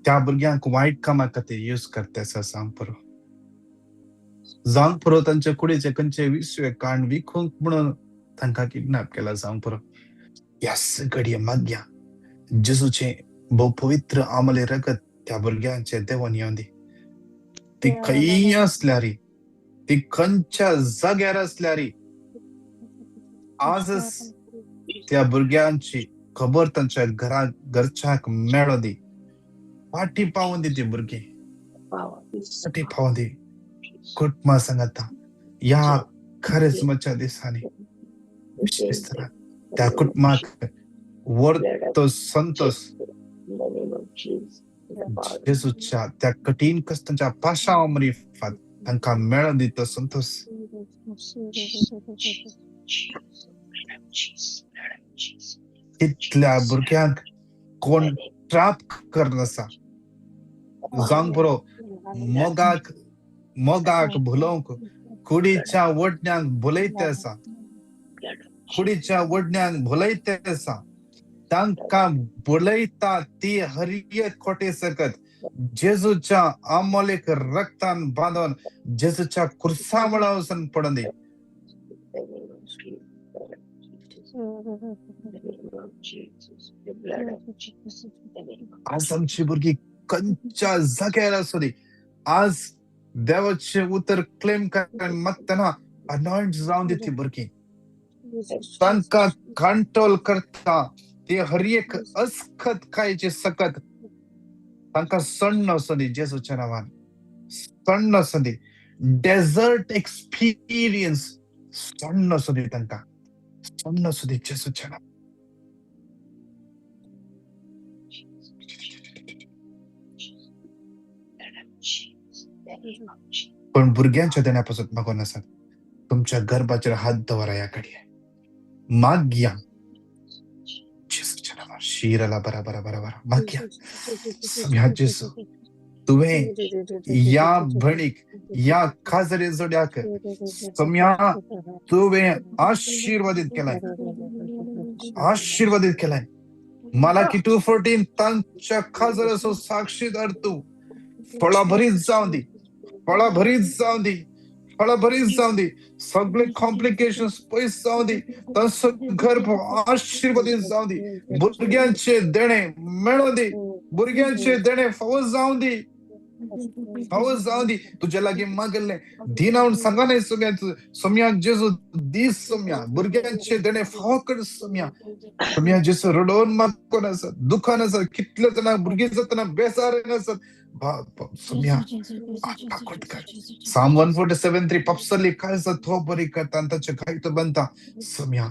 त्या भुरग्यांक वायट कामा खातीर यूज करता आसा जावंक पुरो जावंक पुरो तांच्या कुडीचे खंयचे विश्व कांड विकूंक म्हणून तांकां किडनॅप केला जावंक पुरो ह्याच घडये मागया जेजूचें भोव पवित्र आमले रगत त्या भुरग्यांचे देवान येवंदी ती खंय आसल्यार ती खंयच्या जाग्यार आसल्यार आजच त्या भुरग्यांची खबर तांच्या घरा घरच्यांक मेळो दी फाटी पावून दी ती भुरगीं फाटी पावून दी कुटुंबा सांगाता ह्या खरेजमाच्या दिसांनी विशेष त्या कुटुंबाक वर्तो संतोष जेजूच्या त्या कठीण कश्टांच्या पाशांव मरिफात तांकां मेळोन दी तो संतोष. कितल्या भुरग्यांक कोण ट्राप करनासा जावंक पुरो मोगाक मोगाक भुलोवंक कुडीच्या वडण्यांक भुलयते आसा कुडीच्या वडण्यांक भुलयते आसा तांकां भुलयता ती हर एक खोटे सकत जेजूच्या आमोलीक रक्तान बांदून जेजूच्या कुर्सा मुळा वचून पडून दी. आज आमची भुरगीं खंयच्या जाग्यार आसूं दी आज देवाचें उतर क्लेम कर मागतना अनॉयंट जावन दी ती भुरगीं तांकां कंट्रोल करता ती हर एक अस्खत खायची सकत तांकां सण्ण आसूं दी जेजूच्या नांवान सण्ण आसूं दी डेजर्ट एक्सपिरियन्स सण्ण आसूं दी तांकां सण्ण आसूं दी जेजूच्या नांवान. पण भुरग्यांच्या देण्या पासून मागून आसात तुमच्या गर्भाचेर हात दवरा ह्या घडये मागया जेजूच्या नांवान शिरला बरा बरा बरा बरा मागया ह्या जेजू तुवें ह्या भयणीक ह्या खाजरे जोड्याक सोम्या तुवें आशिर्वादीत केलाय, आशिर्वादीत केलाय. मालाकी 2:14 तांच्या खाजराचो साक्षीदार तूं फळाभरीत जावं दी, फळाभरीत जावं दी, फळाभरीत जावं दी. सगळे कॉम्प्लिकेशन्स पयस जावं दी. तांचो गर्भ आशिर्वादीत जावं दी. भुरग्यांचे देणे मेळों दी, भुरग्यांचे देणे फावो जावं दी, फावो जावं दी. तुज्या लागीं मागल्लें दिना म्हूण सांगना सोम्या, सोम्या जेजू दीस सोम्या भुरग्यांचे देणे फावो कर सोम्या. सोम्या जेजू रडोवन मागून आसत, दुखान आसत, कितले जाणां भुरगीं जातना बेजार आसत. सोम्या काकूट कर. Psalm 147:3 पापसली काळजा तो बरी करता आनी ताचे घायतो बांदता. सोम्या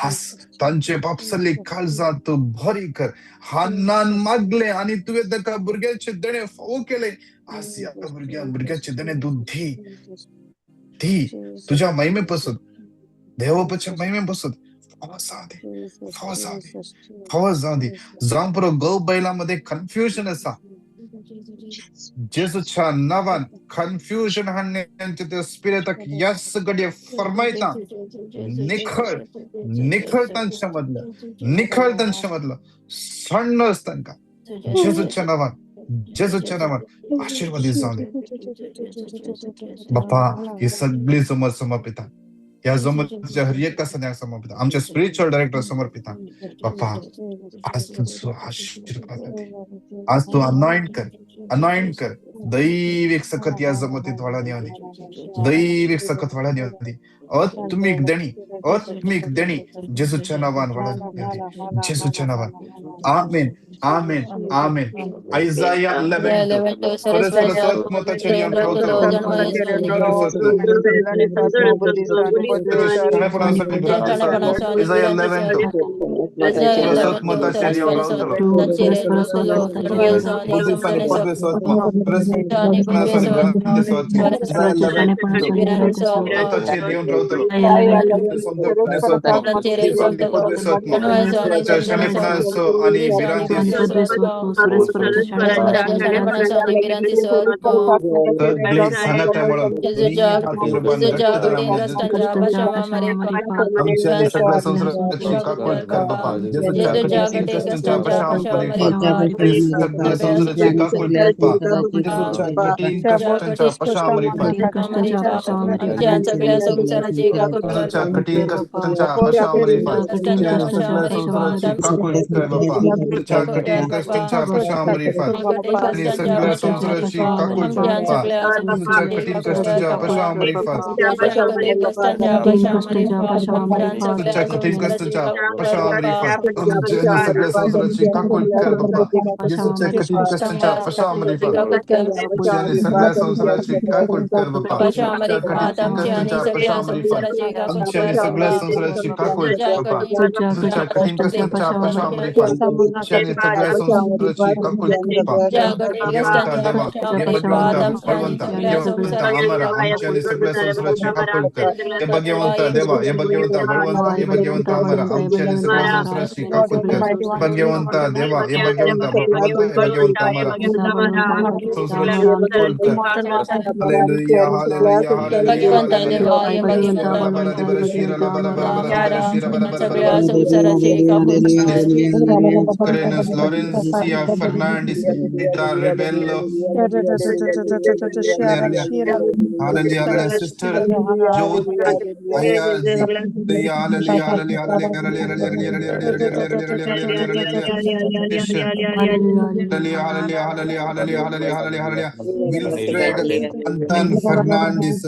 आज तांचे पापसली काळजा तूं बरी कर. हानान मागले आनी तुवें ताका भुरग्याचे देणे फावो केले. आज ह्या भुरग्या भुरग्याचे देणे तूं दी, दी तुज्या महिमे पसून, देवपाच्या महिमे पसून फावो जावं दी, फावो जावं दी, फावो जावं दी. जावं पुरो गो बैलां मध्ये कन्फ्युजन आसा. जेजूच्या नांवान कन्फ्युजन हाडण्याचे ते स्पिरिटाक यस घडये फरमायता, निखळ निखळ तांच्या मदलं, निखळ तांच्या मदलं सण्णच तांकां जेजूच्या नांवान, जेजूच्या नांवान आशिर्वादीत जावं दी. बाप्पा ही सगळी जमत समर्पिता, ह्या जमतीच्या हर एका सन्याक समर्पिता, आमच्या स्पिरिच्युअल डायरेक्टर समर्पिता. बाप्पा आज तुझो आशीर्वाद दी, आज तूं अनॉइंट कर, अनॉइंट कर. दैवीक सकत ह्या जमतीत वाडून येवं दी, दैवीक सकत वाडून येवं दी. आत्मीक देणी, आत्मीक देणी जेजूच्या नांवान वाडून येवं दी, जेजूच्या नांवान. आमेन, आमेन, आमेन. आयजाया 11 परस्पर स्वत्मताचेर येवन रावतलो. Isaiah 11:2 स्वत्मताचेर येवन रावतलो. बुद्धिसानी पदवे स्वत्म, परस्परासानी भ्रांती स्वत्म. Isaiah 11:2 स्वताचेर येवन रावतलो. स्वत्म, बुद्धिसानी पदवे स्वत्म, स्वराच्या शाणेपणाचो आनी भिरांती सगळी सांगाता म्हणून आमच्या आणि सगळ्या संसाराची काकूट कर बापा. जेजूच्या कठीण कष्टांच्या पशामरीफात, आणि सगळ्या संसाराची काकूट कर बापा. जेजूच्या कठीण कष्टांच्या पशामरीफात, जेजूच्या कठीण कष्टांच्या पशामरीफात, आमच्या आणि सगळ्या संसाराची काकूट कर बापा. जेजूच्या कठीण कष्टांच्या पशामरीफात, आणि सगळ्या संसाराची काकूट कर बापा. जेजूच्या कठीण कष्टांच्या पशामरीफात, जेजूच्या कठीण कष्टांच्या पशामरीफात, आमच्या आणि सगळ्या संसाराची काकूट कर बापा. जेजूच्या कठीण कष्टांच्या पशामरीफात, आमच्या आणि सगळ्या संसाराची काकूट कर बापा. जेजूच्या कठीण कष्टांच्या पशामरीफात, आमच्या आणि सगळ्या संसाराची काकूट कर बापा. जेजूच्या कठीण कष्टांच्या पशामरीफात, आमच्या आणि सगळ्या संसाराची काकूट कर बापा. भाग्यवंता देवा, हे भगवंता बळवंता, भाग्यवंता अमरा, आमच्या आणि सगळ्या संसाराची काकूट कर. हे भाग्यवंता देवा, हे भगवंता बळवंता, हे भगवंता अमरा, आमच्या आणि सगळ्या संसाराची काकूट कर. भाग्यवंता देवा, हे भगवंता बळवंता, हे भगवंता अमरा, संसाराची काकूट कर. Hallelujah, hallelujah, hallelujah, hallelujah. Karenas Laurencia Fernandez, Rita Rebello, Hallelujah, hallelujah, Sister Jyoti, Ayaji, Hallelujah, hallelujah, hallelujah, hallelujah, hallelujah, hallelujah, hallelujah, hallelujah, hallelujah, hallelujah, hallelujah. Wilfred Anton Fernandez,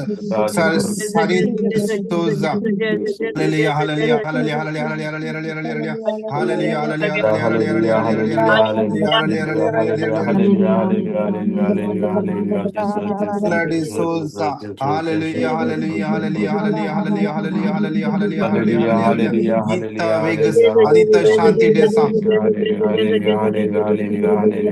Sarit Souza, Hallelujah, hallelujah, hallelujah, hallelujah, hallelujah, hallelujah, hallelujah, hallelujah, hallelujah, hallelujah, hallelujah, hallelujah, hallelujah, hallelujah, Souza, hallelujah, hallelujah, hallelujah, hallelujah, Hallelujah, hallelujah, hallelujah, hallelujah, hallelujah, hallelujah, hallelujah, hallelujah, Geeta hallelujah, Vegas, hallelujah, Anita hallelujah, Shanti Desa, hallelujah, hallelujah, hallelujah, hallelujah,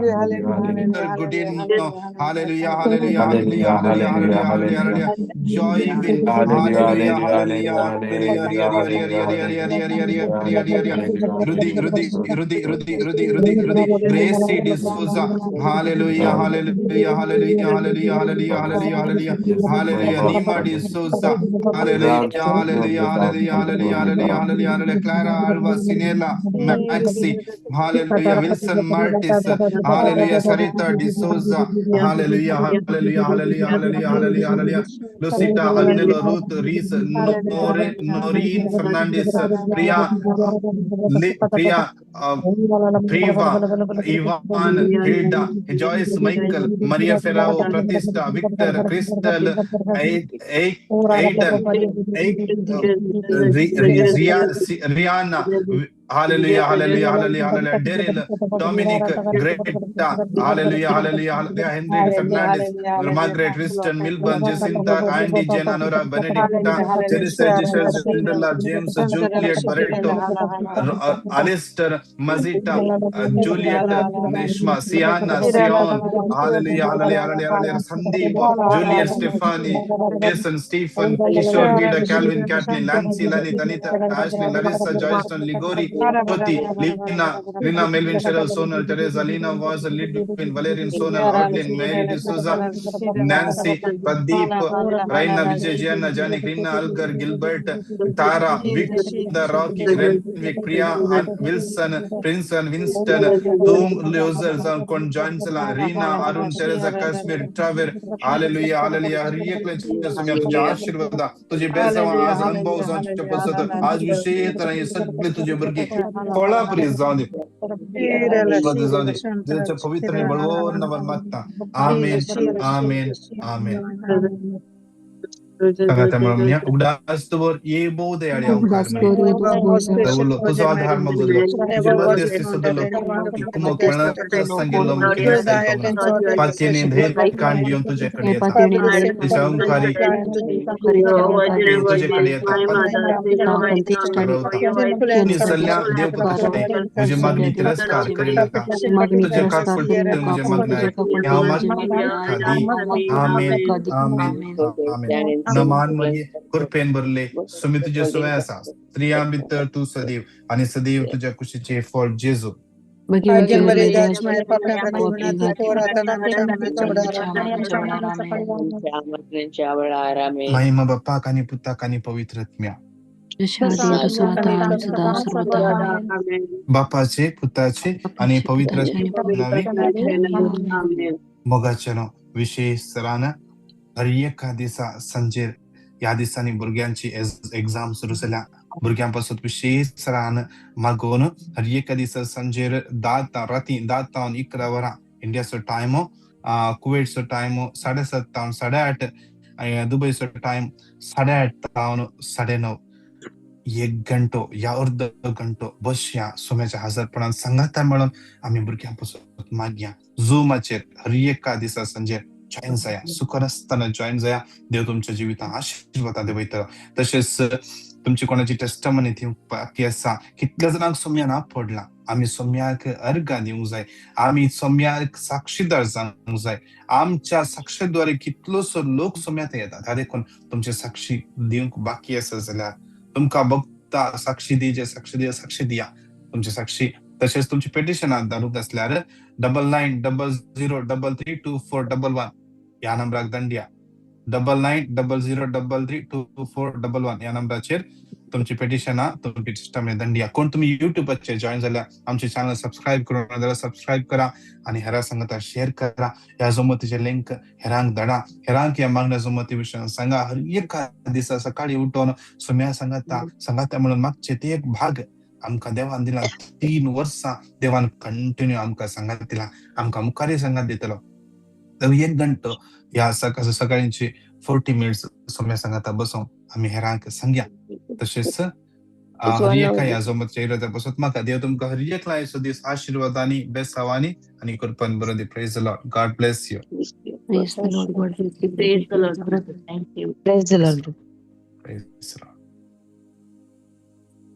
hallelujah, hallelujah, Gudino, hallelujah, hallelujah, hallelujah, hallelujah, hallelujah, hallelujah, hallelujah, hallelujah. hallelujah, Joy Win, hallelujah, hallelujah, hallelujah, hallelujah, hallelujah, hallelujah, hallelujah, hallelujah, hallelujah, hallelujah, Rudy, Rudy, Rudy, Rudy, Rudy, Rudy, Rudy, Gracie D'Souza, hallelujah, hallelujah, hallelujah, hallelujah, hallelujah, hallelujah, hallelujah, hallelujah, Nima D'Souza, hallelujah, hallelujah, hallelujah, hallelujah, hallelujah, hallelujah, hallelujah, Clara Alva, Sinela, Maxi, hallelujah, Wilson Martis, hallelujah, Sarita D'Souza, hallelujah, hallelujah, hallelujah, hallelujah, hallelujah, hallelujah, Lucita, Agnello, Ruth, Reese, Noreen Fernandez, Priya, Priya, Priva, Ivan, Hilda, Joyce, Michael, Maria Ferrao, Pratista, Victor, Crystal, Aidan, Rihanna, hallelujah, hallelujah, hallelujah, hallelujah, Daryl, Dominic, Greta, hallelujah, hallelujah, hallelujah, Henry Fernandez, Margaret, Winston, Milburn, Jacinta, Andy, Jen, Anora, Benedicta, Teresa, Giselle, Cinderella, James, Juliet, Barreto, Alistair, Mazita, Juliet, Nishma, Siana, Sion, hallelujah, hallelujah, hallelujah, hallelujah, Sandeep, Juliet, Stephanie, Jason, Stephen, Kishore, Gita, Calvin, Kathleen, Lancy, Lanit, Anita, Ashley, Larissa, Joyston, Ligori, Jyoti, Lina, Lina, Melvin, Cheryl, Sonal, Teresa, Lina, Voss, Lidwin, Valerian, Sonal, Audlin, Mary D'Souza, Nancy, Pradeep, Raina, Vijay, Gianna, Janik, Rina, Algar, Gilbert, Tara, Vic, the Rocky, Renwick, Priya, Wilson, Princeton, Winston, Doom, Loser, Con Johnson, Reena, Arun, Teresa, Kashmir, Traver, hallelujah, hallelujah, हर एक तुझ्या आशीर्वाद, तुझे बेसावा आज अनुभव जावचे पसत, आज विशेष हे सगळे तुझे भुरगीं फळां जावं दे, जावं दे, जेच्या पवित्र आणि बळवंत नांवान मागता, आमेन, आमेन, आमेन. सांगाता म्हणून उगडास दवर ये भोव दयाळी ओंकार दवरलो तुजो आधार मगदलो तुजे मध्यस्थी सदलो कुमक मेळना गेल्लो पातयेनी धैर्य काण घेवन तुजे कडेन येता, तुज्या ओंकारी तुजे कडेन येता, सल्ल्या देव पुत्र म्हजी मागणी तिरस्कार करिनाका, तुज्या काकुळटेन म्हजें मागणें आयक, हांव मागता दी, आमेन, आमेन, आमेन. नमान मरिये कृपेन भरले, सुमी तुजे सुवे आसा, स्त्रियां भितर तूं सदैव आनी सदैव तुज्या कुशीचें फळ जेजू. महिमा बापाक आनी पुताक आनी पवित्र आत्म्या. बापाचे पुताचे आनी पवित्र नावे मोगाचे न्हू. विशेष सरान हर एका दिसा सांजेर ह्या दिसांनी भुरग्यांची एग्जाम सुरू जाल्या, भुरग्यां पासत विशेष सरान मागोवन हर एका दिसा सांजेर 10 राती 10 तावन 11 वरां इंडियाचो टायम, कुवेटचो टायम 7:30 तावन 8:30, दुबयचो टायम 8:30 तावन 9:30, एक घंटो या अर्द घंटो बसया सोम्याच्या हजरपणान सांगाता म्हणून आमी भुरग्यां पासत मागया. झुमाचेर हर एका दिसा सांजेर जॉईन जाया, सुखर आसतना जॉईन जाया, देव तुमच्या जिवितांत आशिर्वाद देवयतलो. तशेंच तुमची कोणाची टेस्टमनी दिवंक बाकी आसा, कितल्या जाणांक सोम्यान आपडला, आमी सोम्याक अर्गां दिवंक जाय, आमी सोम्याक साक्षीदार जावंक जाय, आमच्या साक्षीद्वारे कितलोसो लोक सोम्यात येतात. देखून तुमची साक्षी दिवंक बाकी आसा जाल्यार तुमकां बघता साक्षी दिजे, साक्षी दिया, साक्षी दिया तुमची साक्षी. तशेंच तुमची पेटिशनां धाडूंक आसल्यार 9900 33 2411 ह्या नंबराक दंडिया, 9900 33 2411 ह्या नंबराचेर तुमची पेटिशनां तुमची सिस्टम दंडिया. कोण तुमी युट्यूबाचेर जॉईन जाल्यार आमचे चॅनल सबस्क्रायब करूंक ना जाल्यार सबस्क्रायब करा आनी हेरां सांगता शेअर करा. ह्या जमतीचे लिंक हेरांक धाडा, हेरांक ह्या मागण्या जमती विशयान सांगा. हर एका दिसा सकाळी उठोवन सोम्या सांगाता सांगाता म्हणून मागचे ते एक भाग आमकां देवान दिला. 3 वर्सां देवान कंटिन्यू आमकां सांगात दिला, आमकां मुखारय सांगात दितलो. एक घंटो ह्या सकाळींची 40 मिनट्स सोम्या सांगाता बसोन आमी हेरांक सांगया. तशेंच हर एका ह्या जमतच्या इराद्या बसत म्हाका देव तुमकां हर एकला असो दीस आशिर्वादांनी बेसावांनी आनी कृपान बरो दी. Praise the Lord. God bless you. Praise the Lord. God bless you. Praise the Lord. Thank you. Praise the Lord. Praise the Lord.